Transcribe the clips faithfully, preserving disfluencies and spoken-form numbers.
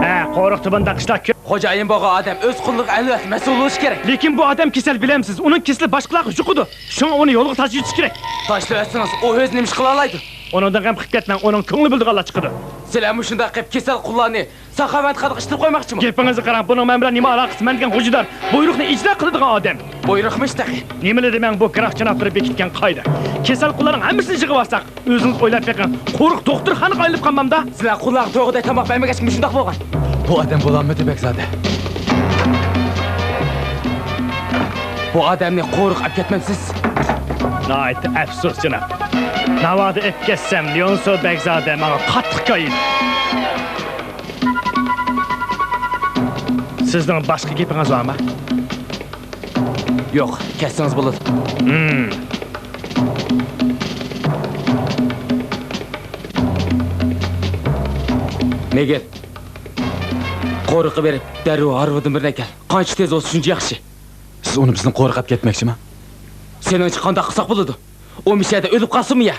ھە، قورۇقتا بۇنداق ئىشلار كۆپ. خوجايىن بولغان ئادەم ئۆز قۇللىرىغا ئەلۋەتتە مەسئۇل بولۇشى كېرەك. لېكىن بۇ ئادەم كېسەل، بىلەمسىز، ئۇنىڭ كېسىلى باشقىلارغا يۇقىدۇ. شۇڭا ئۇنى يولغا تاشلىۋېتىش كېرەك. تاشلىۋەتسىڭىز، ئۇ ئۆزى نېمە ئىش قىلالايدۇ؟ ئۇنىڭدىن غەم قىلىپ كەتمەڭ، ئۇنىڭ كۆڭلى بىلىدىغانلار چىقىدۇ. سىلەر مۇشۇنداق قىلىپ كېسەل قۇللارنى ساخاۋەتخانىغا ئىشلىتىپ قويماقچىمۇ؟ گېپىڭىزگە قاراڭ، بۇنىڭ مەن بىلەن نېمە ئالاقىسى؟ مەن دېگەن غوجىدار، بۇيرۇقنى ئىجرا قىلىدىغان ئادەم. بۇيرۇقمىش تېخى. نېمىلا دېمەڭ، بۇ گراف جانابلىرى بېكىتكەن قائىدە. كېسەل قۇللارنىڭ ھەممىسىنى يىغىۋالساق، ئۆزىڭىز ئويلاپ بېقىڭ، قورۇق دوختۇرخانىغا ئايلىنىپ قالمامدا؟ سىلەر قۇللارغا توغرىدەك تاماق بەرمىگەچكە مۇشۇنداق بولغان. بۇ ئادەم بولالمىدى، بەگزادە. بۇ ئادەمنى قورۇق ئەپ كەتمەمسىز؟ ناھايىتى ئەپسۇس، جاناب. ناۋادا ئەپ كەتسەم، ليونسو بەگزادە ماڭا قاتتىق كايىدۇ. سىزنىڭ باشقا گېپىڭىز بارمۇ؟ يوق، كەتسىڭىز بولىدۇ. ھىم. مىگېل، قورۇققا بېرىپ، دەررۇ ھارۋىدىن بىرنى ئەكەل. قانچە تېز بولسا، شۇنچە ياخشى. سىز ئۇنى بىزنىڭ قورۇققا ئەپ كەتمەكچىمۇ؟ سېنىڭچە قانداق قىلساق بولىدۇ؟ ئۇ مىشەدە ئۆلۈپ قالسۇنمۇ يا؟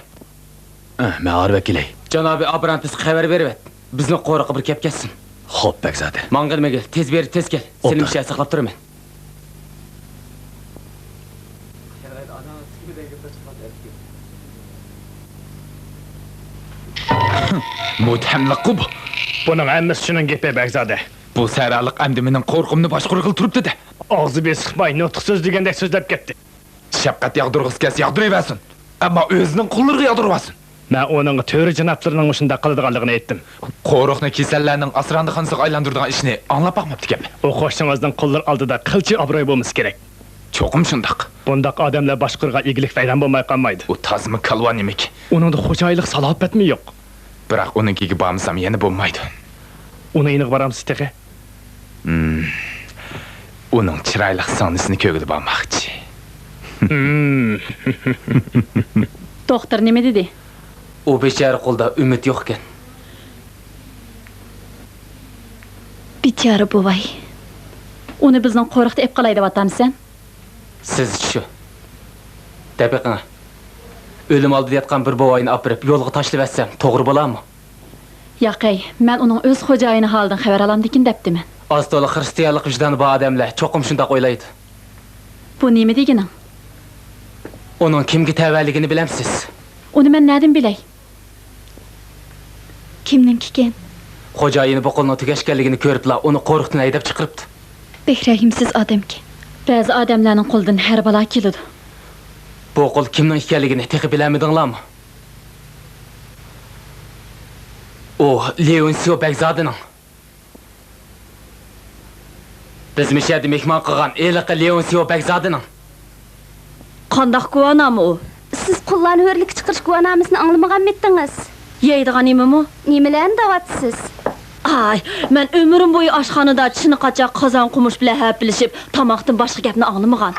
ئەھ، مەن ھارۋا كېلەي. جانابى ئابرانتىسقا خەۋەر بېرىۋەت. بىزنىڭ قورۇققا بىر كەپ كەتسۇن. خوپ، بەگزادە. ماڭغىن مىگېل، تېز بېرىپ تېز كەل. سېنى ئوبدان. مىشەدە ساقلاپ تۇرىمەن. مۇتتەھەملىققۇ بۇ. بۇنىڭ ھەممىسى شۇنىڭ گېپى، بەگزادە. بۇ سەھرالىق ئەمدى مېنىڭ قورۇقۇمنى باشقۇرغىلى تۇرۇپتۇ-دە. ئاغزى بېسىق باي نۇتۇق سۆزلىگەندەك سۆزلەپ كەتتى. شەپقەت ياغدۇرغۇسى كەلسە ياغدۇرۇۋەرسۇن. ئەمما ئۆزىنىڭ قۇللىرىغا ياغدۇرۇۋەرسۇن. مەن ئۇنىڭغا تۆرە جانابلىرىنىڭ مۇشۇنداق قىلىدىغانلىقىنى ئېيتتىم. قورۇقنى كېسەللەرنىڭ ئاسراندىخانىسىغا ئايلاندۇرىدىغان ئىشنى ئاڭلاپ باقماپتىكەن. ئۇ قوشنىڭىزنىڭ قۇللىرى ئالدىدا قىلچە ئابرۇي بولمىسا كېرەك. چوقۇم شۇنداق. بۇنداق ئادەملەر باشقىلارغا ئىگىلىك ۋەيران بولماي قالمايدۇ. ئۇ تازىمۇ كالۋا نېمىك. ئۇنىڭدا خوجايىنلىق سالاپەتمۇ يوق. بىراق ئۇنىڭكىگە بارمىسام يەنە بولمايدۇ. ئۇنىڭ يېنىغا بارامسىز تېخى؟ ھىم. ئۇنىڭ چىرايلىق سىڭلىسىنى كۆرگىلى بارماقچى. ھىم. دوختۇر نېمە دېدى؟ ئۇ بىچارە قۇلدا ئۈمىد يوقكەن. بىچارە بوۋاي. ئۇنى بىزنىڭ قورۇقتا ئېپ قالاي دەۋاتامسەن؟ سىزچە شۇ. دەپ بېقىڭە. ئۆلۈم ئالدىدا ياتقان بىر بوۋاينى ئاپىرىپ يولغا تاشلىۋەتسەم توغرا بولارمۇ؟ ياقەي، مەن ئۇنىڭ ئۆز خوجايىنى ھالىدىن خەۋەر ئالامدىكىن دەپتىمەن. ئاز-تولا خىرىستىيانلىق ۋىجدانى بار ئادەملەر چوقۇم شۇنداق ئويلايدۇ. بۇ نېمە دېگىنىڭ؟ ئۇنىڭ كىمگە تەۋەلىكىنى بىلەمسىز؟ ئۇنى مەن نەدىن بىلەي؟ كىمنىڭكىكەن؟ خوجايىنى بۇ قۇلنىڭ تۈگەشكەنلىكىنى كۆرۈپلا ئۇنى قورۇقتىن ھەيدەپ چىقىرىپتۇ. بەك رەھىمسىز ئادەمكەن. بەزى ئادەملەرنىڭ قولىدىن ھەر بالا كېلىدۇ. بۇ قۇل كىمنىڭ ئىكەنلىكىنى تېخى بىلەلمىدىڭلارمۇ؟ ئۇ ليۇنسيو بەگزادىنىڭ. بىز مۇشۇ يەردە مېھمان قىلغان ھېلىقى ليۇنسيو بەگزادىنىڭ. قانداق گۇۋاھنامە ئۇ؟ سىز قۇللارنى ھۆرلۈككە چىقىرىش گۇۋاھنامىسىنى ئاڭلىمىغانمىدىڭىز؟ يەيدىغان نېمىمۇ؟ نېمىلەرنى دەۋاتىسىز؟ ئاي، مەن ئۆمرۈم بويى ئاشخانىدا چىنە قاچاق، قازان قومۇچ بىلەن ھەپىلىشىپ، تاماقتىن باشقا گەپنى ئاڭلىمىغان.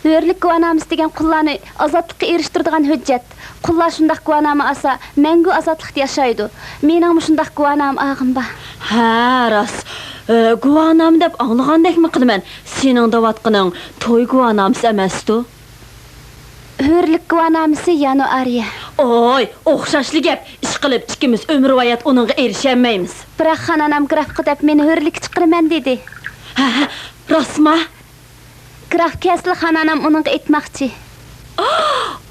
ھۆرلۈك گۇۋاھنامىسى دېگەن قۇللارنى ئازادلىققا ئېرىشتۈرىدىغان ھۆججەت. قۇللار شۇنداق گۇۋاھنامە ئالسا، مەڭگۈ ئازادلىقتا ياشايدۇ. مېنىڭمۇ شۇنداق گۇۋاھنامە ئالغۇم بار. ھە، راست. ئە، گۇۋاھنامە دەپ ئاڭلىغاندەكمۇ قىلىمەن. سېنىڭ دەۋاتقىنىڭ توي گۇۋاھنامىسى ئەمەستۇ؟ ھۆرلۈك گۇۋاھنامىسى يانۇئارىيە. ئوي، ئوخشاشلا گەپ. ئىشقىلىپ، ئىككىمىز ئۆمۈرۋايەت ئۇنىڭغا ئېرىشەلمەيمىز. بىراق خان ئانام گرافقا دەپ مېنى ھۆرلۈككە چىقىرىمەن دېدى. ھە، ھە، راستما؟ گراف كەسلى خانانام ئۇنىڭغا ئېيتماقچى.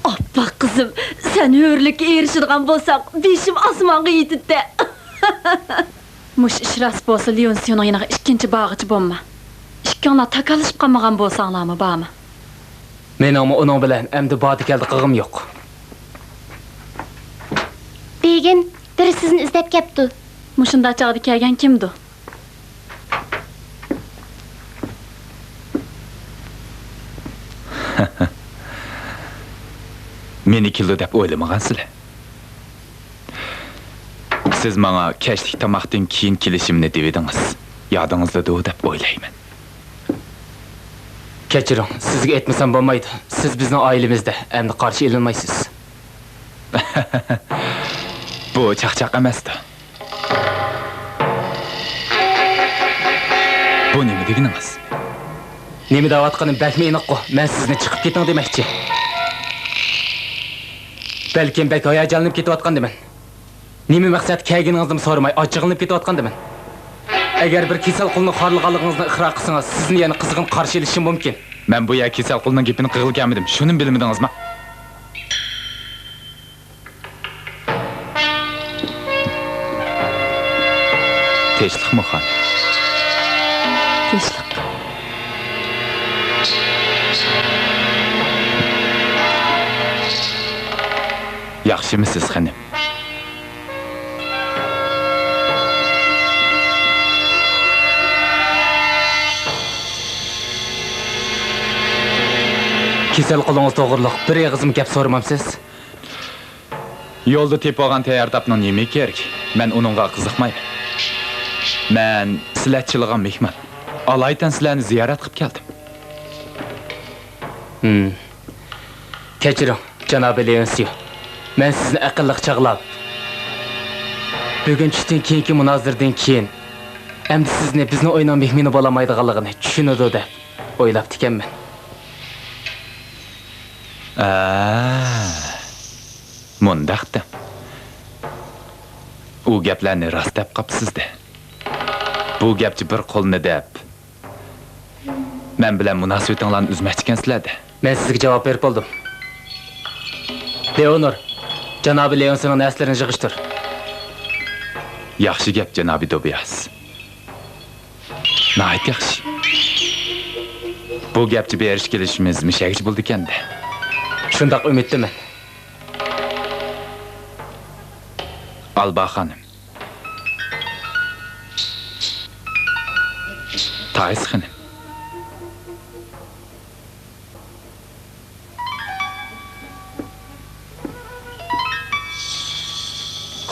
ئاپپاق قىزىم، سەن ھۆرلۈككە ئېرىشىدىغان بولساڭ، بېشىم ئاسمانغا يېتىدۇ. مۇشۇ ئىش راست بولسا، ليونسيونىڭ يېنىغا ئىككىنچى بارغۇچى بولما. ئىككىڭلار تاكاللىشىپ قالمىغان بولساڭلارمۇ بارمۇ؟ مېنىڭمۇ ئۇنىڭ بىلەن ئەمدى باردى-كەلدى قىلغۇم يوق. بېگىن، بىرى سىزنى ئىزدەپ كەپتۇ. مۇشۇنداق چاغدا كەلگەن كىمدۇ؟ مېنى كېلىدۇ دەپ ئويلىمىغانسىلەر. سىز ماڭا كەچلىك تاماقتىن كېيىن كېلىشىمنى دېۋىدىڭىز. يادىڭىزدىدۇ دەپ ئويلايمەن. كەچۈرۈڭ، سىزگە ئېيتمىسام بولمايدۇ. سىز بىزنىڭ ئائىلىمىزدە، ئەمدى قارشى ئېلىنمايسىز. بۇ چاقچاق ئەمەستۇ. بۇ نېمە دېگىنىڭىز؟ نېمە دەۋاتقىنىم بەكمۇ ئېنىققۇ. مەن سىزنى چىقىپ كېتىڭ دېمەكچى. بەلكىم بەك ھاياجانلىنىپ كېتىۋاتقاندىمەن. نېمە مەقسەتتە كەلگىنىڭىزنىمۇ سورىماي، ئاچچىقلىنىپ كېتىۋاتقاندىمەن. ئەگەر بىر كېسەل قۇلنى خارلىغانلىقىڭىزنى ئىقرار قىلسىڭىز، سىزنى يەنە قىزغىن قارشى ئېلىشىم مۇمكىن. مەن بۇ يەر كېسەل قۇلنىڭ گېپىنى قىلغىلى كەلمىدىم. شۇنىمۇ بىلمىدىڭىزما؟ تىنچلىقمۇ، خانىم؟ تىنچلىق. ياخشىمۇسىز، خېنىم؟ كېسەل قۇلىڭىز توغرۇلۇق بىر ئېغىزمۇ گەپ سورىمامسىز؟ يولدا تېپىۋالغان تەييار تاپنىڭ نېمىگە كېرىكى؟ مەن ئۇنىڭغا قىزىقمايمەن. مەن سىلەر چىلىغان مېھمان. ئالايىتەن سىلەرنى زىيارەت قىلىپ كەلدىم. ھىم. كەچۈرۈڭ، جانابى ليونسيو. مەن سىزنى ئەقىللىق چاغلاپ، بۈگۈن چۈشتىن كېيىنكى مۇنازىرىدىن كېيىن، ئەمدى سىزنى بىزنىڭ ئۆينىڭ مېھمىنى بولالمايدىغانلىقىنى چۈشىنىدۇ دەپ ئويلاپتىكەنمەن. ئا، مۇنداق دەڭ. ئۇ گەپلەرنى راست دەپ قاپسىز-دە. بۇ گەپچە بىر قۇلنى دەپ، مەن بىلەن مۇناسىۋىتىڭلارنى ئۈزمەكچىكەنسىلەر-دە. مەن سىزگە جاۋاب بېرىپ بولدۇم. لېئونور، جانابى لېئونسنىڭ نەرسىلىرىنى يىغىشتۇر. ياخشى گەپ، جانابى دوبىياس. ناھايىتى ياخشى. بۇ گەپچە بېرىش كېلىشىمىز مۇشەگىچە بولىدىكەن-دە. شۇنداق ئۈمىدتىمەن. ئالبا خانىم. تايس خېنىم.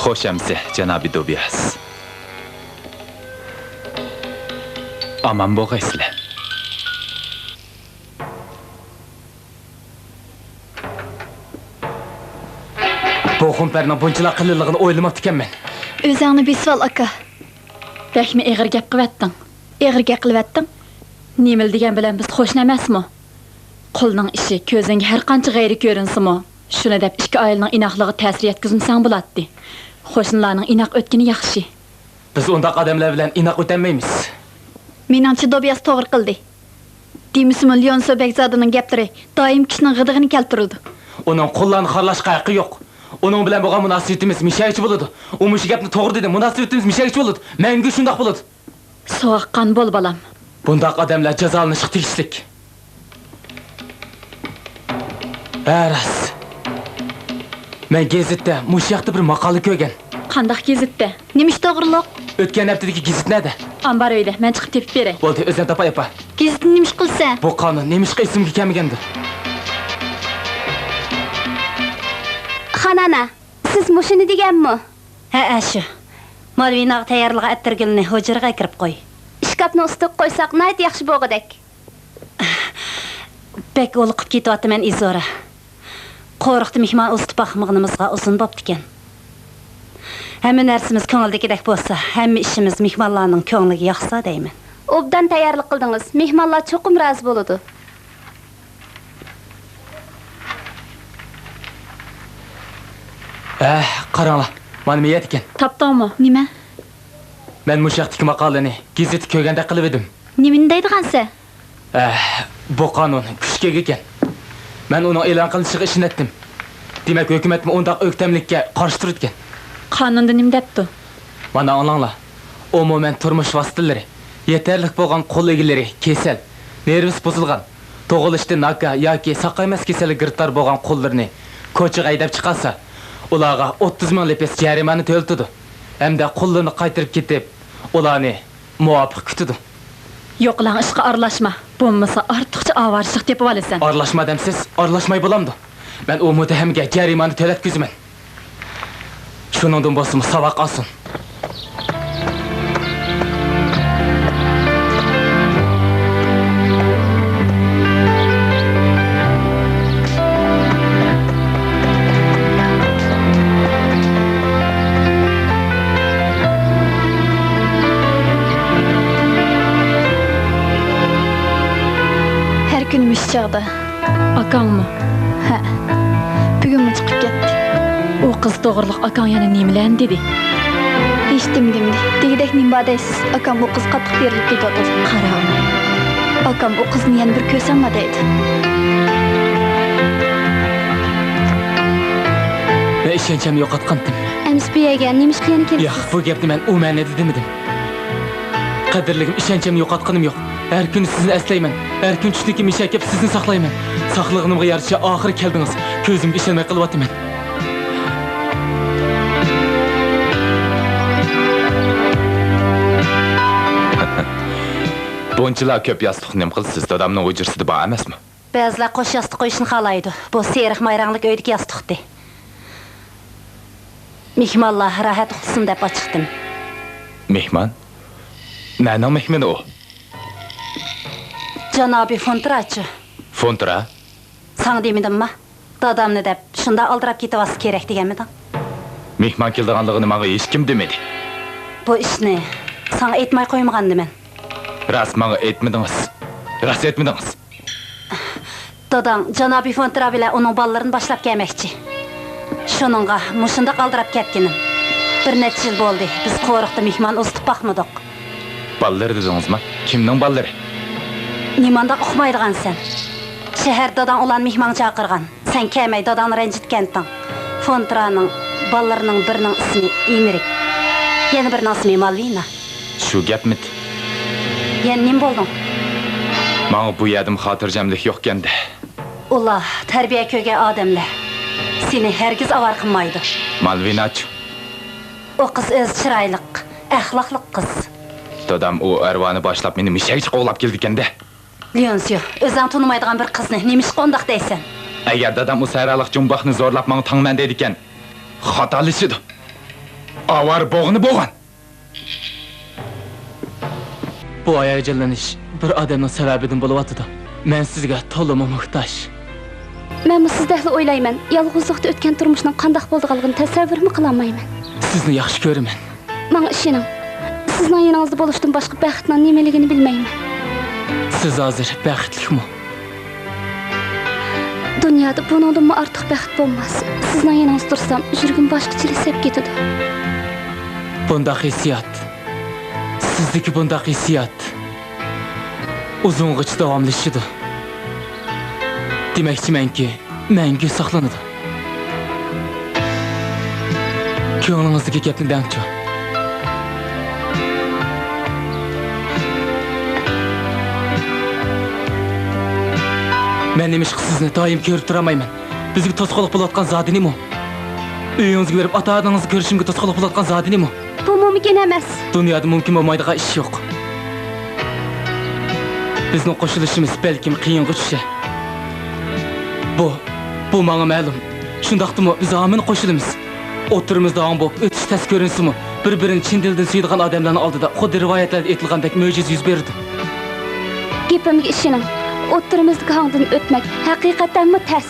خوش ئەمىسە، جانابى دوبىياس. ئامان بولغايسىلەر. بۇ خۇمپەرنىڭ بۇنچىلا قېلىنلىقىنى ئويلىماپتىكەنمەن. ئۆزۈڭنى بېسىۋال، ئاكا. بەكمۇ ئېغىر گەپ قىلىۋەتتىڭ. ئېغىر گەپ قىلىۋەتتىڭ؟ نېمىلا دېگەن بىلەن بىز قوشنا ئەمەسمۇ؟ قۇلنىڭ ئىشى كۆزۈڭگە ھەر قانچە غەيرىي كۆرۈنسىمۇ، شۇنى دەپ ئىككى ئائىلىنىڭ ئىناقلىقىغا تەسىر يەتكۈزمىسەڭ بولاتتى. قوشنىلارنىڭ ئىناق ئۆتكىنى ياخشى. بىز ئۇنداق ئادەملەر بىلەن ئىناق ئۆتەلمەيمىز. مېنىڭچە، دوبىياس توغرا قىلدى. دېمىسىمۇ، ليونسو بەگزادىنىڭ گەپلىرى دائىم كىشىنىڭ غىدىقىنى كەلتۈرىدۇ. ئۇنىڭ قۇللارنى خارلاشقا ھەققى يوق. ئۇنىڭ بىلەن بولغان مۇناسىۋىتىمىز مىشەگىچە بولىدۇ. ئۇ مۇشۇ گەپنى توغرا دېدى، مۇناسىۋىتىمىز مىشەگىچە بولىدۇ. مەڭگۈ شۇنداق بولىدۇ. سوغۇققان بول، بالام. بۇنداق ئادەملەر جازالىنىشقا تېگىشلىك. ھە، راست. مەن گېزىتتە مۇشۇ ھەقتە بىر ماقالە كۆرگەن. قانداق گېزىتتە؟ نېمە ئىش توغرۇلۇق؟ ئۆتكەن ھەپتىدىكى گېزىت نەدە؟ ئامبار ئۆيدە، مەن چىقىپ تېپىپ بېرەي. بولدى، ئۆزۈڭ تاپاي، ئاپا. گېزىتنى نېمە ئىش قىلىسەن؟ بۇ قانۇن نېمىشقا ئېسىمگە كەلمىگەندۇ؟ خانانا، سىز مۇشۇنى دېگەنمۇ؟ ھەئە، شۇ. مالۋىناغا تەييارلىغان ئەتىرگۈلنى ھۇجرىغا ئەكىرىپ قوي. ئىشكاپنىڭ ئۈستىگە قويساق ناھايىتى ياخشى بولغۇدەك. بەك ھولۇقۇپ كېتىۋاتىمەن، ئىزورا. قورۇقتا مېھمان ئۇزىتىپ باقمىغىنىمىزغا ئۇزۇن بوپتىكەن. ھەممە نەرسىمىز كۆڭۈلدىكىدەك بولسا، ھەممە ئىشىمىز مېھمانلارنىڭ كۆڭلىگە ياقسا دەيمەن. ئوبدان تەييارلىق قىلدىڭىز، مېھمانلار چوقۇم رازى بولىدۇ. ھە، قاراڭلار، مانا مېيەت ئىكەن. تاپتىڭمۇ؟ نېمە؟ مەن مۇشۇ ھەقتىكى ماقالىنى گېزىتتە كۆرگەندەك قىلىۋىدىم. نېمىنى دەيدىغانسەن؟ ئە، بۇ قانۇن كۈچكە ئىگىكەن. مەن ئۇنىڭ ئېلان قىلىنىشىغا ئىشىنەتتىم. دېمەك، ھۆكۈمەتمۇ ئۇنداق ئۆكتەملىككە قارشى تۇرىدىكەن. قانۇندا نېمە دەپتۇ؟ مانا ئاڭلاڭلار. ئومۇمەن تۇرمۇش ۋاسىتىلىرى يېتەرلىك بولغان قول ئىگىلىرى كېسەل، نېرۋىسى بۇزۇلغان، تۇغۇلۇشتا ناكا ياكى ساقايماس كېسەلگە گىرىپتار بولغان قۇللىرىنى كوچىغا ھەيدەپ چىقارسا، ئۇلارغا ئوتتۇز مىڭ لىپىس جەرىمانە تۆلىتىدۇ ھەمدە قۇللىرىنى قايتۇرۇپ كېتىپ، ئۇلارنى مۇۋاپىق كۈتىدۇ. يوقىلاڭ ئىشقا ئارىلاشما، بولمىسا ئارتۇقچە ئاۋارىچىلىك تېپىۋالىسەن. ئارىلاشما دەمسىز؟ ئارىلاشماي بولامدۇ؟ مەن ئۇ مۇتتەھەمگە جەرىمانە تۆلەتكۈزىمەن. شۇنىڭدىن بولسىمۇ ساۋاق ئالسۇن. ھەر كۈنى مۇشۇ چاغدا. ئاكاڭمۇ؟ ھە. بۈگۈنمۇ چىقىپ كەتتى. ئۇ قىز توغرىلىق ئاكاڭ يەنە نېمىلەرنى دېدى؟ ھېچنېمە دېمىدى. دېگۈدەك نېمە بار دەيسىز؟ ئاكام ئۇ قىزغا قاتتىق بېرىلىپ كېتىۋاتىدۇ. قارا. ئاكام ئۇ قىزنى يەنە بىر كۆرسەڭلا دەيدۇ. مەن ئىشەنچىمنى يوقاتقانتىم. ئەمىسە بۇ يەرگە نېمىشقا يەنە كېلىسىز؟ ياق، بۇ گەپنى مەن ئۇ مەنىدە دېمىدىم. قەدىرلىكىم، ئىشەنچىمنى يوقاتقىنىم يوق. ھەر كۈنى سىزنى ئەسلەيمەن. ھەر كۈنى چۈشتىن كېيىن مىشەگە كېلىپ سىزنى ساقلايمەن. ساقلىغىنىمغا يارىشا ئاخىرى كەلدىڭىز. كۆزۈمگە ئىشەنمەي قېلىۋاتىمەن. بۇنچىلا كۆپ ياستۇق نېمە قىلىسىز؟ دادامنىڭ ھۇجرىسىدا بار ئەمەسمۇ؟ بەزىلەر قوش ياستۇق قويۇشنى خالايدۇ. بۇ سېرىق ماي رەڭلىك ئۆيدىكى ياستۇقتى. مېھمانلار راھەت ئۇخلىسۇن دەپ ئاچىقتىم. مېھمان؟ نەنىڭ مېھمىنى ئۇ؟ جانابىي فونتراچۇ. فونترا؟ ساڭا دېمىدىمما؟ دادامنى دەپ شۇنداق ئالدىراپ كېتىۋاتسا كېرەك دېگەنمىدىڭ؟ مېھمان كېلىدىغانلىقىنى ماڭا ھېچكىم دېمىدى. بۇ ئىشنى ساڭا ئېيتماي قويمىغانىدىمەن. راست ماڭا ئېيتمىدىڭىز. راست ئېيتمىدىڭىز. داداڭ جانابىي فونترا بىلەن ئۇنىڭ بالىلىرىنى باشلاپ كەلمەكچى. شۇنىڭغا مۇشۇنداق ئالدىراپ كەتكىنىم. بىر نەچچە يىل بولدى، بىز قورۇقتا مېھمان ئۇزىتىپ باقمىدۇق. بالىلىرى دېدىڭىزما؟ كىمنىڭ بالىلىرى؟ نېمانداق ئۇقمايدىغانسەن؟ شەھەردە داداڭ ئۇلارنى مېھمانغا چاقىرغان. سەن كەلمەي داداڭنى رەنجىتكەنتىڭ. فونترانىڭ بالىلىرىنىڭ بىرىنىڭ ئىسمى ئېنرىك. يەنە بىرىنىڭ ئىسمى مالۋىنا. شۇ گەپمىدى؟ يەنە نېمە بولدۇڭ؟ ماڭا بۇ يەردىمۇ خاتىرجەملىك يوقكەندە. ئۇلار تەربىيە كۆرگەن ئادەملەر. سېنى ھەرگىز ئاۋارە قىلمايدۇ. مالۋىناچۇ؟ ئۇ قىز ئۆزى چىرايلىق، ئەخلاقلىق قىز. دادام ئۇ ئەرۋانى باشلاپ مېنى مۈشەگىچە قوغلاپ كېلىدىكەندە. ليونسيو، ئۆزۈڭ تونۇمايدىغان بىر قىزنى نېمىشقا ئۇنداق دەيسەن؟ ئەگەر دادام ئۇ سەھرالىق جۇڭباقنى زورلاپ ماڭا تاڭمەن دەيدىكەن، خاتالىشىدۇ. ئاۋارە بوغىنى بوغان. بۇ ھاياجانلىنىش بىر ئادەمنىڭ سەۋەبىدىن بولۇۋاتىدۇ. مەن سىزگە تولىمۇ موھتاج. مەنمۇ سىزدەكلا ئويلايمەن. يالغۇزلۇقتا ئۆتكەن تۇرمۇشنىڭ قانداق بولىدىغانلىقىنى تەسەۋۋۇرمۇ قىلالمايمەن. سىزنى ياخشى كۆرىمەن. ماڭا ئىشىنىڭ. سىزنىڭ يېنىڭىزدا بولۇشتىن باشقا بەختنىڭ نېمىلىكىنى بىلمەيمەن. سىز ھازىر بەختلىكمۇ؟ دۇنيادا بۇنىڭدىنمۇ ئارتۇق بەخت بولماس. سىزنىڭ يېنىڭىزدا تۇرسام، يۈرىكىم باشقىچىلا سەپ كېتىدۇ. بۇنداق ھېسسىيات، سىزدىكى بۇنداق ھېسسىيات ئۇزۇنغىچە داۋاملىشىدۇ. دېمەكچىمەنكى، مەڭگۈ ساقلىنىدۇ. كۆڭلىڭىزدىكى گەپنى دەڭچۇ. مەن نېمىشقا سىزنى دائىم كۆرۈپ تۇرالمايمەن؟ بىزگە توسقۇنلۇق بولۇۋاتقان زادى نېمە؟ ئۆيىڭىزگە بېرىپ ئاتا-ئانىڭىزنى كۆرۈشۈمگە توسقۇنلۇق بولۇۋاتقان زادى نېمە؟ بۇ مۇمكىن ئەمەس. دۇنيادا مۇمكىن بولمايدىغان ئىش يوق. بىزنىڭ قوشۇلۇشىمىز بەلكىم قىيىنغا چۈشەر. بۇ، بۇ ماڭا مەلۇم. شۇنداقتىمۇ بىز ھامان قوشۇلىمىز. ئوتتۇرىمىزدا ھاڭ بولۇپ ئۆتۈش تەس كۆرۈنسىمۇ، بىر-بىرىنى چىن دىلدىن سۆيىدىغان ئادەملەرنىڭ ئالدىدا خۇددى رىۋايەتلەردە ئېيتىلغاندەك مۆجىزە يۈز بېرىدۇ. گېپىمگە ئىشىنىڭ. ئوتتۇرىمىزدىكى ھاڭدىن ئۆتمەك ھەقىقەتەنمۇ تەس.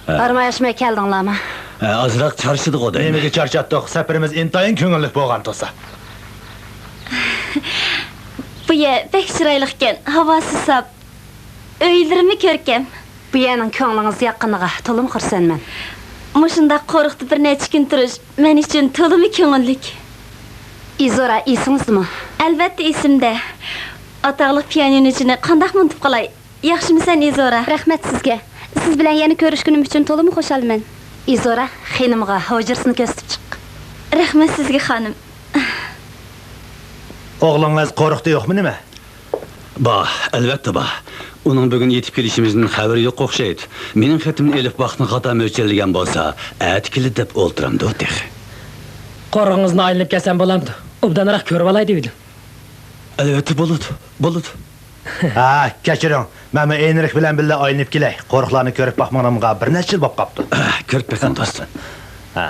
ھارماي-ھاشماي كەلدىڭلارمۇ؟ ئازراق چارچىدۇق، ئۇداي. نېمىگە چارچاتتۇق؟ سەپىرىمىز ئىنتايىن كۆڭۈللۈك بولغان تۇرسا. بۇ يەر بەك چىرايلىقكەن، ھاۋاسى ساپ، ئۆيلىرىمۇ كۆركەم. بۇ يەرنىڭ كۆڭلىڭىز ياققىنىغا تولىمۇ خۇرسەنمەن. مۇشۇنداق قورۇقتا بىر نەچچە كۈن تۇرۇش مەن ئۈچۈن تولىمۇ كۆڭۈللۈك. ئىزورا ئېسىڭىزدىمۇ؟ ئەلۋەتتە ئېسىمدە. ئاتاقلىق پىيانىنوچىنى قانداقمۇ ئۇنتۇپ قالاي؟ ياخشىمۇسەن، ئىزورا؟ رەھمەت سىزگە. سىز بىلەن يەنە كۆرۈشكىنىم ئۈچۈن تولىمۇ خۇشالمەن. ئىزورا، خېنىمغا ھۇجرىسىنى كۆرسىتىپ چىق. رەھمەت سىزگە، خانىم. ئوغلىڭىز قورۇقتا يوقمۇ نېمە؟ بار، ئەلۋەتتە بار. ئۇنىڭ بۈگۈن يېتىپ كېلىشىمىزدىن خەۋىرى يوق ئوخشايدۇ. مېنىڭ خېتىمنى ئېلىپ ۋاقىتنى خاتا مۆلچەرلىگەن بولسا، ئەتە كېلىدۇ دەپ ئولتۇرامدۇ تېخى. قورۇقىڭىزنى ئايلىنىپ كەلسەم بولامدۇ؟ ئوبدانراق كۆرۈۋالاي دېۋىدىم. ئەلۋەتتە بولىدۇ، بولىدۇ. ھە، كەچۈرۈڭ. مەنمۇ ئېنرىك بىلەن بىللە ئايلىنىپ كېلەي. قورۇقلارنى كۆرۈپ باقمىغىنىمغا بىر نەچچە يىل بولۇپ قاپتۇ. ھە، كۆرۈپ بېقىڭ، دوستۇم. ھە.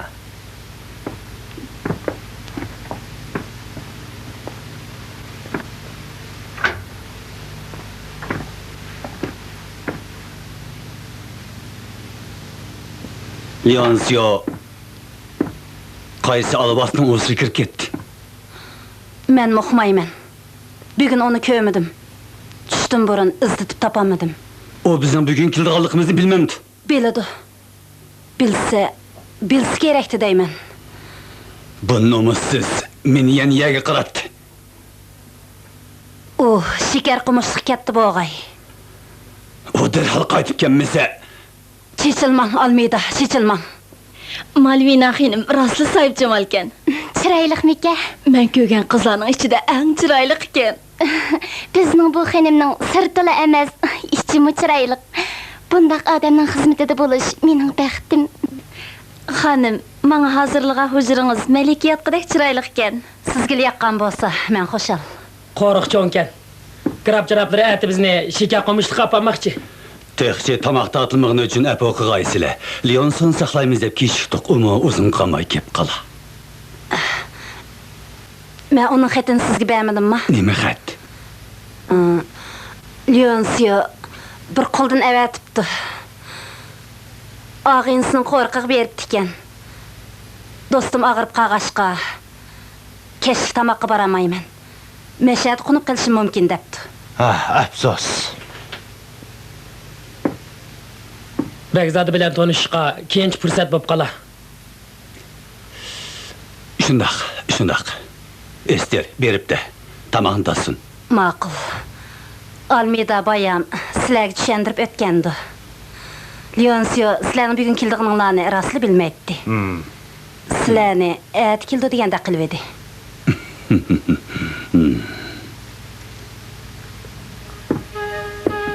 لېئونسىيو قايسى ئالۋاستىن ئۇۋىسىغا كىرىپ كەتتى؟ مەنمۇ ئۇقمايمەن. بۈگۈن ئۇنى كۆرمىدىم. چۈشتىن بۇرۇن ئىزدىتىپ تاپالمىدىم. ئۇ بىزنىڭ بۈگۈن كېلىدىغانلىقىمىزنى بىلمەمدۇ؟ بىلىدۇ. بىلسە، بىلسە كېرەكتى دەيمەن. بۇ نومۇسسىز مېنى يەنە يەرگە قاراتتى. ئۇ شېكەر قومۇشلۇققا كەتتى بولغاي. ئۇ دەرھال قايتىپ كەلمىسە. چېچىلماڭ، ئالمىدا، چېچىلماڭ. مالۋىنا خېنىم راستلا ساھىبجامالكەن. چىرايلىقمىكەن؟ مەن كۆرگەن قىزلارنىڭ ئىچىدە ئەڭ چىرايلىق ئىكەن. بىزنىڭ بۇ خېنىمنىڭ سىرتىلا ئەمەس، ئىچىمۇ چىرايلىق. بۇنداق ئادەمنىڭ خىزمىتىدە بولۇش مېنىڭ بەختىم. خانىم، ماڭا ھازىرلىغان ھۇجرىڭىز مەلىكە ياتقۇدەك چىرايلىق ئىكەن. سىزگىلا ياققان بولسا، مەن خۇشال. قورۇق چوڭكەن. گراف جانابلىرى ئەتە بىزنى شېكەر قومۇشلۇققا ئاپارماقچى. تېخىچە تاماق تارتىلمىغىنى ئۈچۈن ئەپۇ قىلغايسىلەر. لېئونسونى ساقلايمىز دەپ كېچىكتۇق، ئۇمۇ ئۇزۇن قالماي كېلىپ قالا. مەن ئۇنىڭ خېتىنى سىزگە بەرمىدىمما؟ نېمە خەت؟ ئى، لېئونسىيو بىر قۇلدىن ئەۋەتىپتۇ. ئاغىنىسىنىڭ قورۇقىغا بېرىپتىكەن. دوستۇم ئاغرىپ قالغاچقا، كەچلىك تاماققا بارالمايمەن. مەشەدە قونۇپ قېلىشىم مۇمكىن دەپتۇ. ھە، ئەپسۇس. بەگزادە بىلەن تونۇشۇشقا كېيىنچە پۇرسەت بوپ قالا. شۇنداق، شۇنداق. ئېستېر، بېرىپ دە، تاماقنى تارتسۇن. ماقۇل. ئالمىدا بايام سىلەرگە چۈشەندۈرۈپ ئۆتكەندۇ. لېئونسىيو سىلەرنىڭ بۈگۈن كېلىدىغىنىڭلارنى راستلا بىلمەيتتى. ھىم. سىلەرنى ئەتە كېلىدۇ دېگەندەك قىلىۋىدى.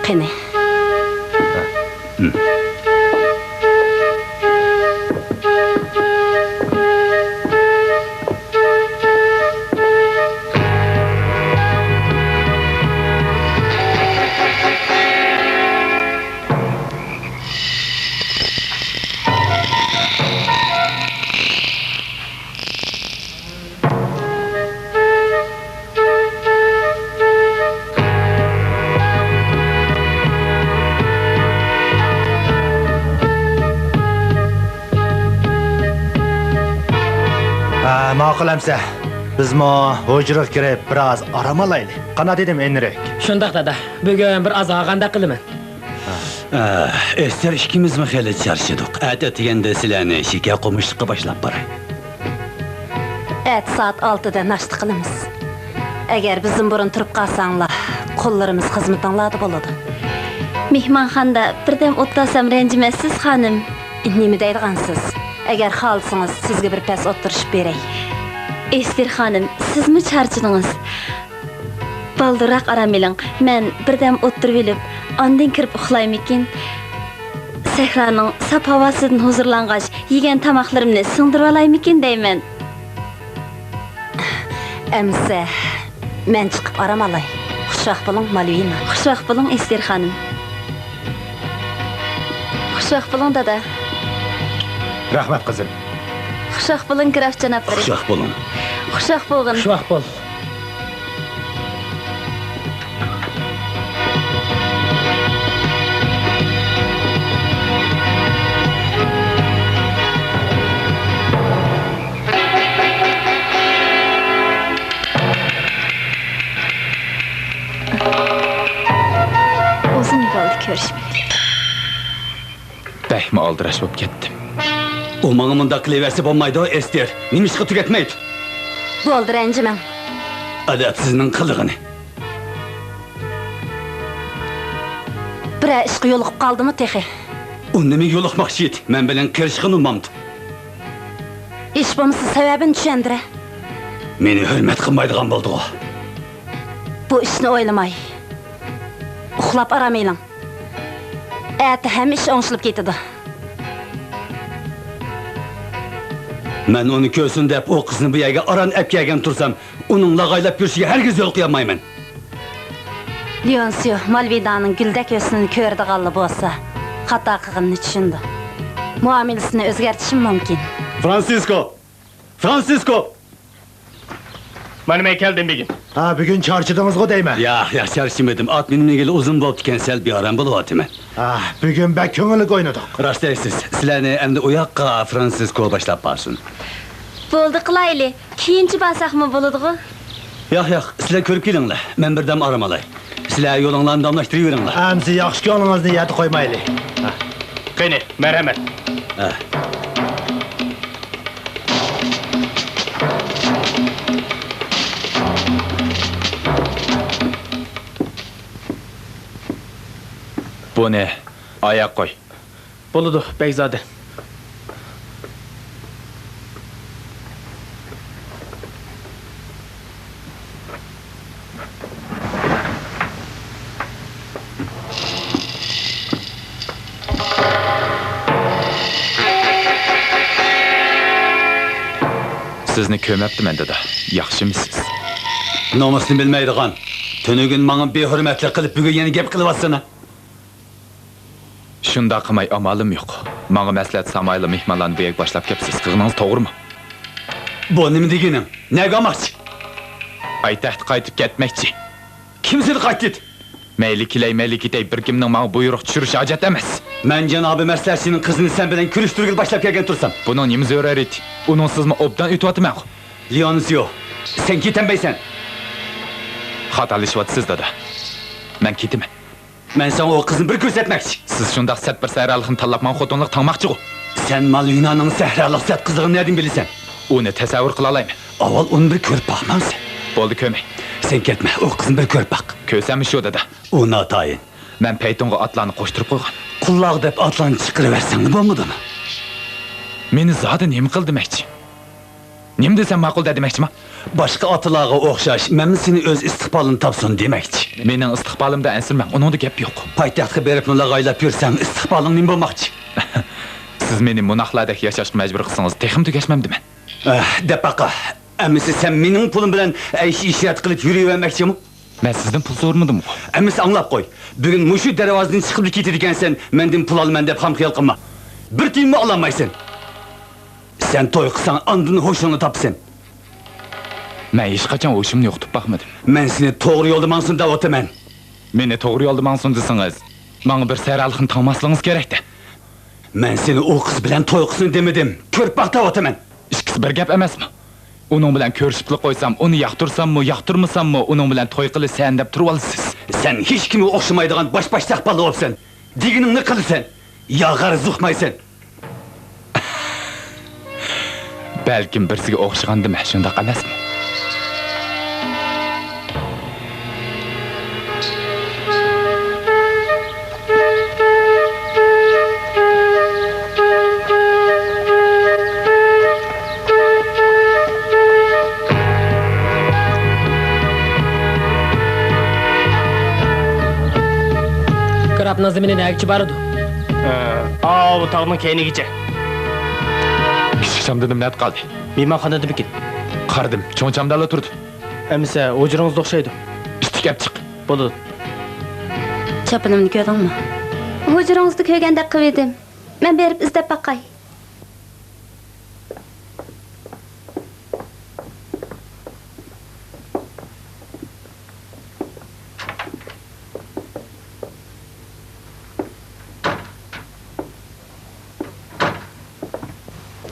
قېنى. ھە، ماقۇل ئەمسە. بىزمۇ ھۇجرىغا كىرىپ، بىراز ئارام ئالايلى. قانداق دېدىم، ئېنرىك؟ شۇنداق، دادا. بۈگۈن بىر ئاز ھارغاندەك قىلىمەن. ئە، ئېستېر ئىككىمىزمۇ خېلى چارچىدۇق. ئەتە ئەتىگەندە سىلەرنى شېكەر قومۇشلۇققا باشلاپ باراي. ئەتە سائەت ئالتىدە ناشتا قىلىمىز. ئەگەر بىزدىن بۇرۇن تۇرۇپ قالساڭلار، قوللىرىمىز خىزمىتىڭلاردا بولىدۇ. مېھمانخانىدا بىردەم ئولتۇرسام رەنجىمەسسىز، خانىم. نېمە دەيدىغانسىز؟ ئەگەر خالىسىڭىز، سىزگە بىر پەس ئولتۇرۇشۇپ بېرەي. ئېستېر خانىم، سىزمۇ چارچىدىڭىز. بالدۇرراق ئارام ئېلىڭ. مەن بىردەم ئولتۇرۇۋېلىپ، ئاندىن كىرىپ ئۇخلايمىكىن؟ سەھرانىڭ ساپ ھاۋاسىدىن ھۇزۇرلانغاچ، يېگەن تاماقلىرىمنى سىڭدۈرۈۋالايمىكىن دەيمەن. ئەمىسە، مەن چىقىپ ئارام ئالاي. خۇشۋاق بولۇڭ، مالۋىنا. خۇشۋاق بولۇڭ، ئېستېر خانىم. خۇشۋاق بولۇڭ، دادا. رەھمەت، قىزىم. خۇشۋاق بولۇڭ، گراف جانابلىرى. خۇشۋاق بولۇڭ. خۇشۋاق بولغىن. خۇشۋاق بول. ئۇزۇن بولدى كۆرۈشمىگىلى. بەكمۇ ئالدىراش بولۇپ كەتتىم. ئۇ ماڭا مۇنداق قىلىۋەرسە بولمايدۇ، ئېستېر. نېمىشقا تۈگەتمەيدۇ؟ بولدى، رەنجىمەڭ. ئەدەپسىزنىڭ قىلىغىنى. بىرەر ئىشقا يولۇقۇپ قالدىمۇ تېخى؟ ئۇ نېمىگە يولۇقماقچى ئىدى؟ مەن بىلەن كىرىشكىنى ئۇنىمامدۇ؟ ھېچ بولمىسا سەۋەبىنى چۈشەندۈرە. مېنى ھۆرمەت قىلمايدىغان بولدىغۇ؟ بۇ ئىشنى ئويلىماي، ئۇخلاپ ئارام ئېلىڭ. ئەتە ھەممە ئىش ئوڭشىلىپ كېتىدۇ. مەن ئۇنى كۆرسۇن دەپ ئۇ قىزنى بۇ يەرگە ئاران ئەپ كەلگەن تۇرسام، ئۇنىڭ لاغايلاپ يۈرۈشىگە ھەرگىز يول قويالمايمەن. لېئونسىيو مالۋىدانىڭ گۈلدەك ھۆسنىنى كۆرىدىغانلا بولسا، خاتا قىلغىنىنى چۈشىنىدۇ. مۇئامىلىسىنى ئۆزگەرتىشىمۇ مۇمكىن. فرانسىسكو! فرانسىسكو! مانا مەن كەلدىم، بېگىم. ھا، بۈگۈن چارچىدىڭىزغۇ دەيمەن. ياق، ياق، چارچىمىدىم. ئات مىنىپ مىنگىلى ئۇزۇن بوپتىكەن، سەل بىئارام بولۇۋاتىمەن. ھا، بۈگۈن بەك كۆڭۈللۈك ئوينىدۇق. راست دەيسىز. سىلەرنى ئەمدى ئۇ ياققا فرانسىسكو باشلاپ بارسۇن. بولدى قىلايلى. كېيىنچە بارساقمۇ بولىدىغۇ؟ ياق، ياق، سىلەر كۆرۈپ كېلىڭلار. مەن بىردەم ئارام ئالاي. سىلەر يولۇڭلارنى داۋاملاشتۇرۇۋېرىڭلار. ئەمىسە ياخشى كۆڭلىڭىزنى يەردە قويمايلى. ھە. قېنى، مەرھەمەت. ھە. بۇنى ئاياق قوي. بولىدۇ، بەگزادە. سىزنى كۆرمەپتىمەن، دادا. ياخشىمۇسىز؟ نومۇسنى بىلمەيدىغان، تۈنۈگۈن ماڭا بىھۆرمەتلىك قىلىپ، بۈگۈن يەنە گەپ قىلىۋاتىسەن. شۇنداق قىلماي ئامالىم يوق. ماڭا مەسلىھەت سامايلا مېھمانلارنى بۇ يەرگە باشلاپ كەپسىز. قىلغىنىڭىز توغرىمۇ؟ بۇ نېمە دېگىنىڭ؟ نەگە ئالماقچى؟ پايتەختكە قايتىپ كەتمەكچى. كىم سېنى قايت دېدى؟ مەيلى كېلەي، مەيلى كېتەي، بىر كىمنىڭ ماڭا بۇيرۇق چۈشۈرۈشى ھاجەت ئەمەس. مەن جانابىي مەسلىھەتچىنىڭ قىزىنى سەن بىلەن كۆرۈشتۈرگىلى باشلاپ كەلگەن تۇرسام. بۇنىڭ نېمە زۆرۈرىيىتى؟ ئۇنىڭسىزمۇ ئوبدان ئۆتۈۋاتىمەنغۇ. لېئونسىيو، سەن كېتەلمەيسەن. خاتالىشىۋاتىسىز، دادا. مەن كېتىمەن. مەن ساڭا ئۇ قىزنى بىر كۆرسەتمەكچى. سىز شۇنداق سەت بىر سەھرالىقنى تاللاپ ماڭا خوتۇنلۇق تاڭماقچىغۇ؟ سەن مالۋىنانىڭ سەھرالىق سەت قىزىغىنى نەدىن بىلىسەن؟ ئۇنى تەسەۋۋۇر قىلالايمەن. ئاۋۋال ئۇنى بىر كۆرۈپ باقمامسەن؟ بولدى، كۆرمەي. سەن كەتمە، ئۇ قىزنى بىر كۆرۈپ باق. كۆرسەممۇ شۇ، دادا. ئۇ ناتايىن. مەن پەيتۇنغا ئاتلارنى قوشتۇرۇپ قويغان. قۇللار دەپ ئاتلارنى چىقىرىۋەتسەڭلا بولمىدىمۇ؟ مېنى زادى نېمە قىل دېمەكچى؟ نېمە دېسەم ماقۇل دە دېمەكچىما؟ باشقا ئاتىلارغا ئوخشاش، مەنمۇ سېنى ئۆز ئىستىقبالىنى تاپسۇن دېمەكچى. مېنىڭ ئىستىقبالىمدا ئەنسىرىمەڭ، ئۇنىڭدا گەپ يوق. پايتەختكە بېرىپمۇ لاغايلاپ يۈرسەڭ، ئىستىقبالىڭ نېمە بولماقچى؟ سىز مېنى موناخلاردەك ياشاشقا مەجبۇر قىلسىڭىز، تېخىمۇ تۈگەشمەمدىمەن. ئەھ، دەپ باقا. ئەمىسە سەن مېنىڭ پۇلۇم بىلەن ئەيش-ئىشرەت قىلىپ يۈرۈۋەرمەكچىمۇ؟ مەن سىزدىن پۇل سورىمىدىمغۇ؟ ئەمىسە ئاڭلاپ قوي. بۈگۈن مۇشۇ دەرۋازىدىن چىقىپلا كېتىدىكەنسەن، مەندىن پۇل ئالىمەن دەپ خام خىيال قىلما. بىر تىيىنمۇ ئالالمايسەن. سەن توي قىلساڭ، ئاندىن ھوشۇڭنى تاپىسەن. مەن ھېچقاچان ھوشۇمنى يوقىتىپ باقمىدىم. مەن سېنى توغرا يولدا ماڭسۇن دەۋاتىمەن. مېنى توغرا يولدا ماڭسۇن دېسىڭىز، ماڭا بىر سەھرالىقنى تاڭماسلىقىڭىز كېرەكتە. مەن سېنى ئۇ قىز بىلەن توي قىلسۇن دېمىدىم. كۆرۈپ باق دەۋاتىمەن. ئىككىسى بىر گەپ ئەمەسمۇ؟ ئۇنىڭ بىلەن كۆرۈشۈپلا قويسام، ئۇنى ياقتۇرساممۇ، ياقتۇرمىساممۇ، ئۇنىڭ بىلەن توي قىلىسەن دەپ تۇرۇۋالىسىز. سەن ھېچكىمگە ئوخشىمايدىغان باش-باشتاق بالا بوپسەن. دېگىنىڭنى قىلىسەن. يا غەرەز ئۇقمايسەن. بەلكىم بىرسىگە ئوخشىغاندىمەن، شۇنداق ئەمەسمۇ؟ گراپنىڭ زېمىنى نەگىچە بارىدۇ؟ ئاۋۇ تاغنىڭ كەينىگىچە. كىچىك چامدىنىم نەدە قالدى؟ مېھمانخانىدىمىكىن؟ قارىدىم، چوڭ چامدانلا تۇرىدۇ. ئەمىسە ھۇجرىڭىزدا ئوخشايدۇ. ئىتتىك ئەپ چىق. بولىدۇ. چاپىنىمنى كۆردۈڭمۇ؟ ھۇجرىڭىزدا كۆرگەندەك قىلىۋىدىم. مەن بېرىپ ئىزدەپ باقاي.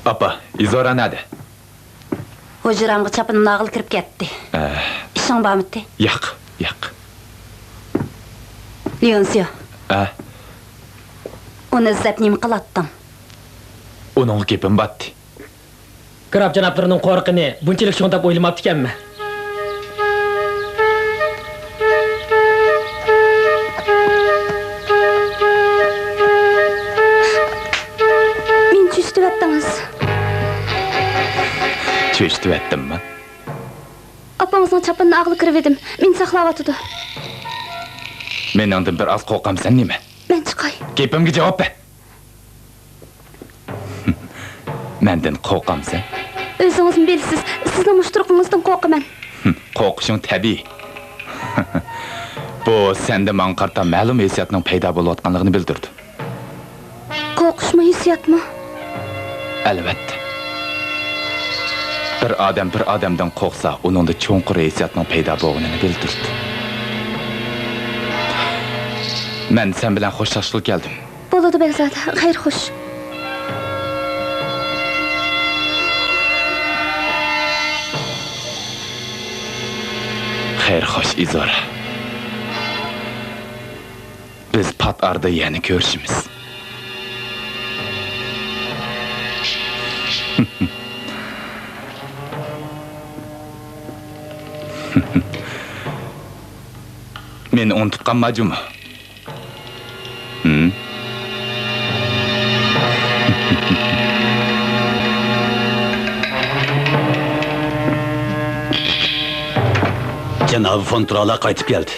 ئاپا، ئىزورا نەدە؟ ھۇجرامغا چاپىنىمنى ئالغىلى كىرىپ كەتتى. ئە. ئىشىڭ بارمىتى؟ ياق، ياق. لېئونسىيو. ئە؟ ئۇنى ئىزدەپ نېمە قىلاتتىڭ؟ ئۇنىڭغا گېپىم باتتى. گراف جانابلىرىنىڭ قورققىنى بۇنچىلىك چوڭ دەپ ئويلىماپتىكەنمەن. چۆچۈتۈۋەتتىممۇ؟ ئاپىڭىزنىڭ چاپىنىنى ئاغىلى كىرىۋىدىم. مېنى ساقلاۋاتىدۇ. مېنىڭدىن بىر ئاز قورقامسەن نېمە؟ مەن چىقاي. گېپىمگە جاۋاب بەر. مەندىن قورقامسەن؟ ئۆزىڭىزمۇ بىلىسىز، سىزنىڭ مۇشۇ تۇرقىڭىزدىن قورقىمەن. قورقۇشۇڭ تەبىئىي. بۇ سەندە ماڭا قارىتا مەلۇم ھېسسىياتنىڭ پەيدا بولۇۋاتقانلىقىنى بىلدۈرىدۇ. قورقۇشمۇ ھېسسىياتمۇ؟ ئەلۋەتتە. بىر ئادەم بىر ئادەمدىن قورقسا، ئۇنىڭدا چوڭقۇر ھېسسىياتنىڭ پەيدا بولغىنىنى بىلدۈرىدۇ. مەن سەن بىلەن خوشلاشقىلى كەلدىم. بولىدۇ، بەگزادە. خەير خوش. خەير خوش، ئىزورا. بىز پات ئارىدا يەنە كۆرۈشىمىز. مېنى ئۇنتۇپ قالما جۇمۇ. ھىم؟ جانابى فون تۇرالار قايتىپ كەلدى.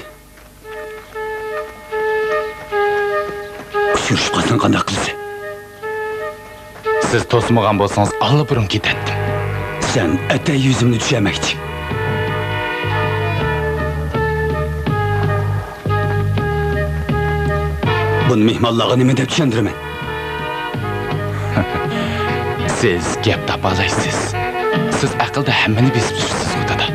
ئۇچرىشىپ قالساڭ قانداق قىلىسەن؟ سىز توسمىغان بولسىڭىز، ئاللىبۇرۇن كېتەتتىم. سەن ئەتە يۈزۈمنى چۈشەرمەكچى. بۇنى مېھمانلارغا نېمە دەپ چۈشەندۈرىمەن؟ سىز گەپ تاپالايسىز. سىز ئەقىلدە ھەممىنى بېسىپ يۈرسىزغۇ، دادا.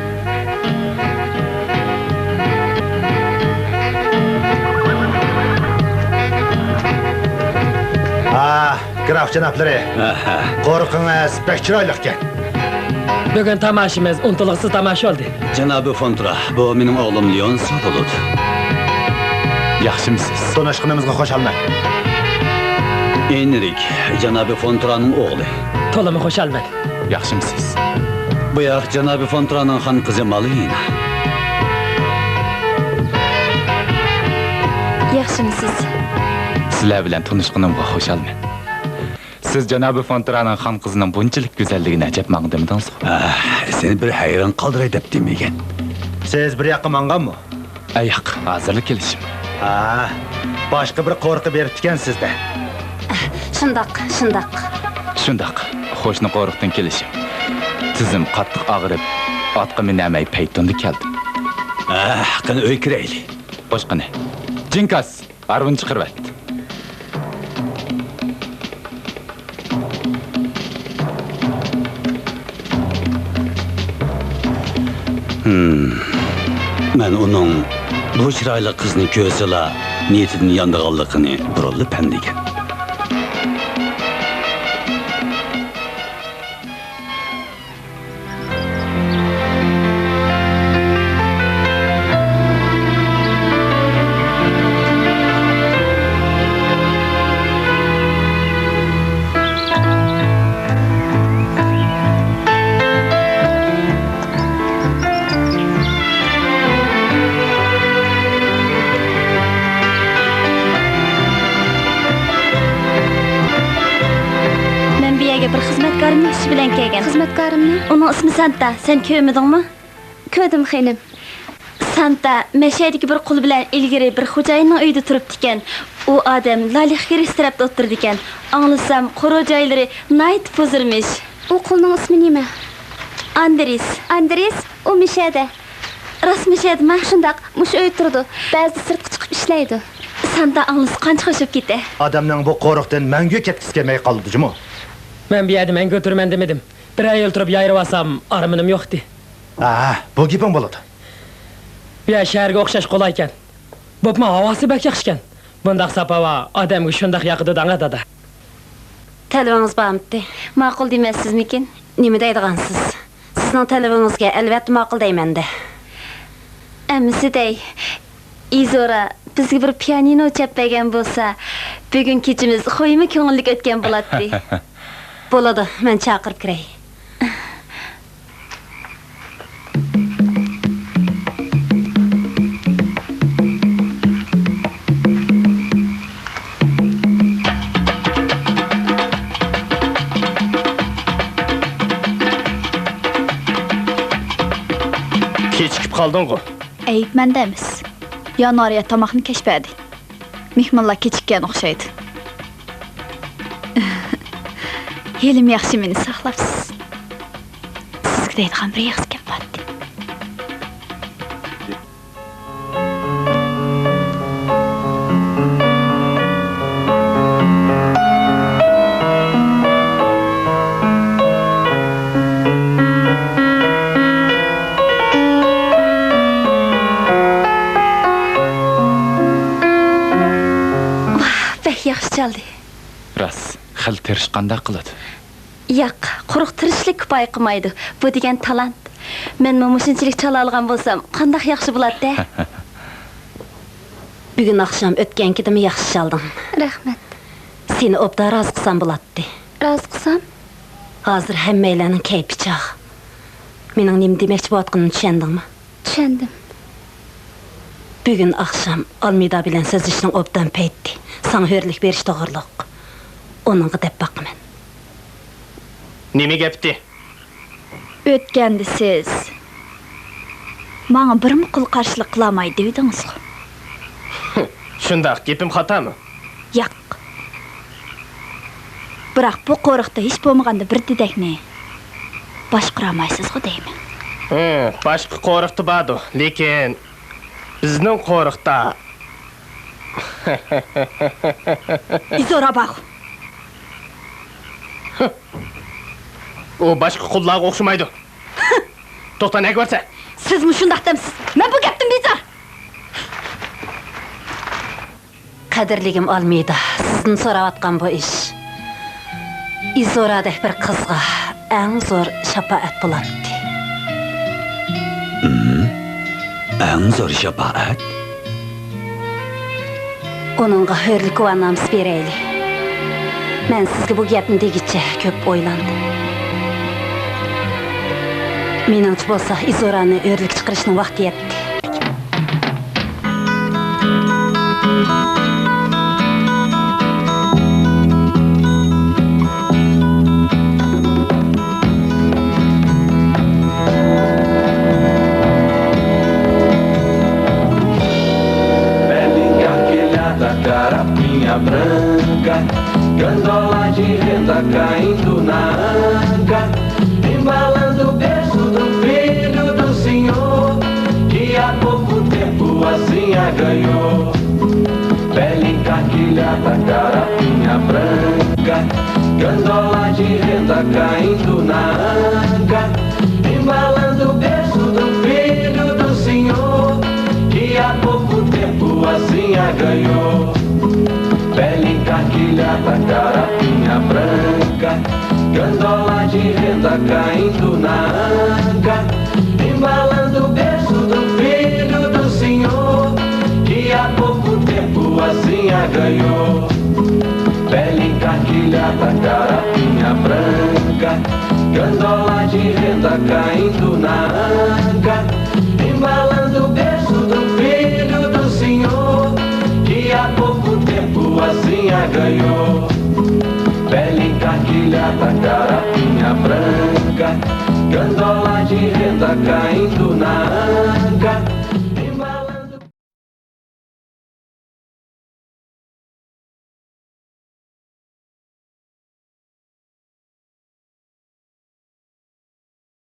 ھا، گراف جانابلىرى. ئەھە. قورۇقىڭىز بەك چىرايلىقكەن. بۈگۈن تاماشىمىز ئۇنتۇلغۇسىز تاماشا بولدى. جانابى فونترا، بۇ مېنىڭ ئوغلۇم لېئونسو بولىدۇ. ياخشىمۇسىز؟ تونۇشقىنىمىزغا خۇشالمەن. ئېنرىك، جانابى فونترانىڭ ئوغلى. تولىمۇ خۇشالمەن. ياخشىمۇسىز؟ بۇ ياق جانابى فونترانىڭ خان قىزى مالىنا. ياخشىمۇسىز؟ سىلەر بىلەن تونۇشقىنىمغا خۇشالمەن. سىز جانابى فونترانىڭ خان قىزىنىڭ بۇنچىلىك گۈزەللىكىنى ئەجەب ماڭا دېمىدىڭىزغۇ؟ ئاھ، سېنى بىر ھەيران قالدۇراي دەپ دېمىگەن. سىز بىر ياققا ماڭغانمۇ؟ ئە، ياق، ھازىرلا كېلىشىم. ھا، باشقا بىر قورۇققا بېرىپتىكەنسىز-دە. شۇنداق، شۇنداق. شۇنداق، قوشنا قورۇقتىن كېلىشىم. تىزىم قاتتىق ئاغرىپ، ئاتقا مىنەلمەي پەيتۇندا كەلدىم. ئاھ، قېنى ئۆيگە كىرەيلى. خوش قېنى. جىنكاس! ھارۋىنى چىقىرىۋەت. ھىم. مەن ئۇنىڭ بۇ چىرايلىق قىزنى كۆرسىلا نىيىتىدىن يانىدىغانلىقىنى بۇرۇنلا پەملىگەن. مەن بۇ يەرگە بىر خىزمەتكارىمنىڭ ئىشى بىلەن كەلگەن. خىزمەتكارىمنى؟ ئۇنىڭ ئىسمى سانتا. سەن كۆرمىدىڭمۇ؟ كۆردۈم، خېنىم. سانتا مەشەدىكى بىر قۇل بىلەن ئىلگىرى بىر خوجايىننىڭ ئۆيىدە تۇرۇپتىكەن. ئۇ ئادەم لالىخ كىرىش تەرەپتە ئولتۇرىدىكەن. ئاڭلىسام، قورۇ جايلىرى ناھايىتى پۇزۇرمىش. ئۇ قۇلنىڭ ئىسمى نېمە؟ ئاندرېس. ئاندرېس؟ ئۇ مىشەدە. راست مىشەدىما؟ شۇنداق، مۇشۇ ئۆيدە تۇرىدۇ. بەزىدە سىرتقا چىقىپ ئىشلەيدۇ. سانتا ئاڭلىسا قانچە خۇش بولۇپ كېتە. ئادەمنىڭ بۇ قورۇقتىن مەڭگۈ كەتكۈسى كەلمەي قالىدۇ جۇمۇ. مەن بۇ يەردە مەڭگۈ تۇرىمەن دېمىدىم. بىرەر يىل تۇرۇپ يايرىۋالسام، ئارمىنىم يوقتى. ھە، بۇ گېپىڭ بولىدۇ. بۇ يەر شەھەرگە ئوخشاش قولايكەن. بولۇپمۇ ھاۋاسى بەك ياخشىكەن. بۇنداق ساپ ھاۋا ئادەمگە شۇنداق ياقىدۇ دەڭە، دادا. تەلىپىڭىز بارمىتى؟ ماقۇل دېمەيسىزمىكىن؟ نېمە دەيدىغانسىز؟ سىزنىڭ تەلىپىڭىزگە ئەلۋەتتە ماقۇل دەيمەن-دە. ئەمىسە دەي، ئىزورا بىزگە بىر پىيانىنو چاپ بەرگەن بولسا، بۈگۈن كېچىمىز خويمۇ كۆڭۈللۈك ئۆتكەن بولاتتى. بولىدۇ، مەن چاقىرىپ كىرەي. ئالدىڭغۇ؟ ئەيىب مەندە ئەمەس. يانۋار يا تاماقنى كەچ بەردى. مېھمانلار كېچىككەن ئوخشايدۇ. ھېلىمۇ ياخشى مېنى ساقلاپسىز. سىزگە دەيدىغان بىر ياخشى گەپ بارتى. ۋاھ، بەك ياخشى چالدى. راست، خېلى تىرىشقاندەك قىلىدۇ. ياق، قۇرۇق تىرىشىشلىك كۇپايە قىلمايدۇ. بۇ دېگەن تالانت. مەنمۇ مۇشۇنچىلىك چالالىغان بولسام، قانداق ياخشى بولاتتى. بۈگۈن ئاخشام ئۆتكەنكىدىنمۇ ياخشى چالدىڭ. رەھمەت. سېنى ئوبدان رازى قىلسام بولاتتى. رازى قىلسام؟ ھازىر ھەممەيلەننىڭ كەيپى چاغ. مېنىڭ نېمە دېمەكچى بولۇۋاتقىنىمنى چۈشەندىڭمۇ؟ چۈشەندىم. بۈگۈن ئاخشام ئالمىدا بىلەن سۆزلىشىشنىڭ ئوبدان پەيتى. ساڭا ھۆرلۈك بېرىش توغرۇلۇق. ئۇنىڭغا دەپ باقىمەن. نېمە گەپتى؟ ئۆتكەندە سىز ماڭا بىرمۇ قۇل قارشىلىق قىلالمايدۇ دېۋىدىڭىزغۇ؟ شۇنداق، گېپىم خاتامۇ؟ ياق. بىراق بۇ قورۇقتا ھېچ بولمىغاندا بىر دېدەكنى باشقۇرالمايسىزغۇ دەيمەن. ھە، باشقا قورۇقتا باردۇ، لېكىن بىزنىڭ قورۇقتا. ئىزورا بارغۇ. ئۇ باشقا قۇللارغا ئوخشىمايدۇ. توختا، نەگە بارسەن؟ سىزمۇ شۇنداق دەمسىز؟ مەن بۇ گەپتىن بىزار. قەدىرلىگۈم ئالمىدا، سىزدىن سوراۋاتقان بۇ ئىش ئىزورادەك بىر قىزغا ئەڭ زور شاپائەت بولاتتى. ئەڭ زور شاپائەت؟ ئۇنىڭغا ھۆرلۈك گۇۋاھنامىسى بېرەيلى. مەن سىزگە بۇ گەپنى دېگۈچە كۆپ ئويلاندىم. مېنىڭچە بولسا، ئىزورانى ھۆرلۈك چىقىرىشنىڭ ۋاقتى يەتتى. Bela encasquilhada, carapinha branca, gandola de renda caindo na anca, embalando o berço do filho do senhor, que há pouco tempo a Zinha ganhou. Bela encasquilhada, carapinha branca, gandola de renda caindo na anca, embalando o berço do filho do senhor, que há pouco tempo a Zinha ganhou. Bela encasquilhada, carapinha branca, gandola de renda caindo na anca, embalando o berço do filho do senhor, que há pouco tempo a Zinha ganhou. Bela encasquilhada, carapinha branca, gandola de renda caindo na anca, embalando o berço do filho do senhor, que há pouco tempo a Zinha ganhou. Bela encasquilhada, carapinha branca, gandola de renda caindo na anca,